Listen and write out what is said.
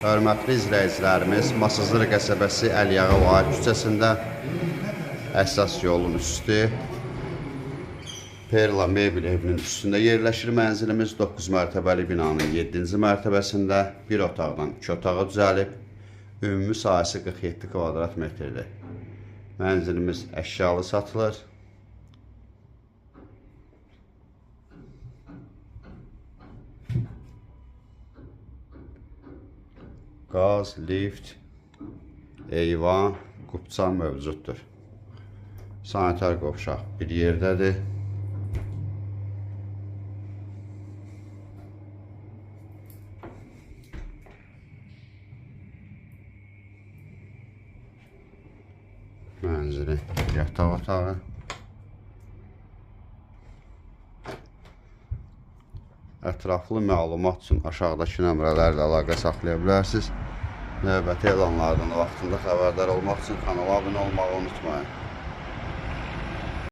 Hörmətli izləyicilərimiz, Masazır qəsəbəsi Əliağa Vahid küçəsində əsas yolun üstü Perla Mebel evinin üstündə yerləşir mənzilimiz. 9 mərtəbəli binanın 7-ci mərtəbəsində bir otaqdan 2 otağa düzəlib. Ümumi sahəsi 47 kvadrat metrdir. Mənzilimiz əşyalı satılır. Qaz, lift, eyvan, qupça mövcuddur. Sanitar qovşaq bir yerdədir. Mənzili yataq otağı. Ətraflı məlumat üçün aşağıdakı nömrələrlə əlaqə saxlaya bilərsiniz. Növbəti elanlardan vaxtında xəbərdar olmaq üçün kanala abunə olmağı unutmayın.